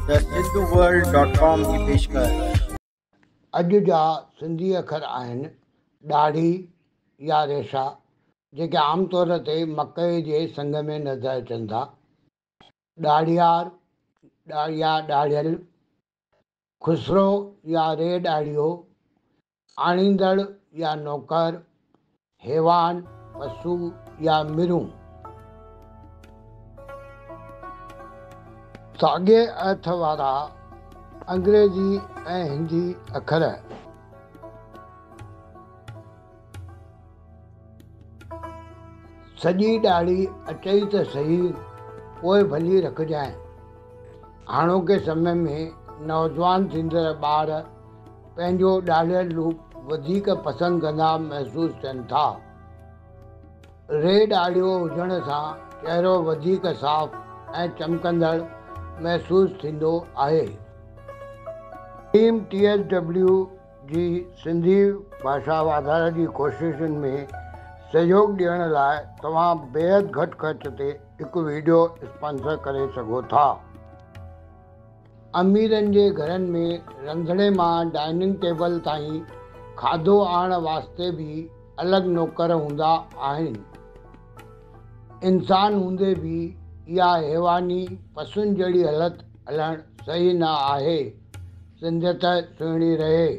The Sindhu world dot com جي پيشڪش. اڄ جا سنڌي اکر آهن، ڏاڙهي يا ريشا، جيڪي عام طور تي مڪئي جي سنگ ۾ نظر اچن ٿا، ڏاڙهيار يا ڏاڙهيل، خسرو يا ري ڏاڙهيو، آڻيندڙ يا نوڪر، حيوان، پسو يا مرون. ساڳئي ارٿ وارا انگريزي ۽ هندي اکر. سڄي ڏاڙهي اچئي ته سهي، پوء ڀلي رکجانء. هاڻوڪي سمي ۾ نوجوان ٿيندڙ ٻار پنهنجو ڏاڙهيل روپ وڌيڪ پسند ڪندا محسوس ٿين ٿا. ري ڏاڙهيو هجڻ سان چهرو وڌيڪ صاف ۽ چمڪندڙ محسوس ٿيندو آهي. ٽيم ٽي ايس ڊبليو جي سنڌي ڀاشا واڌاري جي ڪوششن ۾ سهيوڳ ڏيڻ لاء توهان بيحد گهٽ خرچ تي هڪ وڊيو اسپانسر ڪري سگهو ٿا. اميرن جي گهرن ۾ رنڌڻي مان ڊائننگ ٽيبل تائين کاڌو آڻڻ واسطي به الڳ نوڪر هوندا آهن. انسان هوندي به اها حيواني پسن جهڙي هلت هلڻ صحيح نه آهي. سنڌيت سهڻي رهي.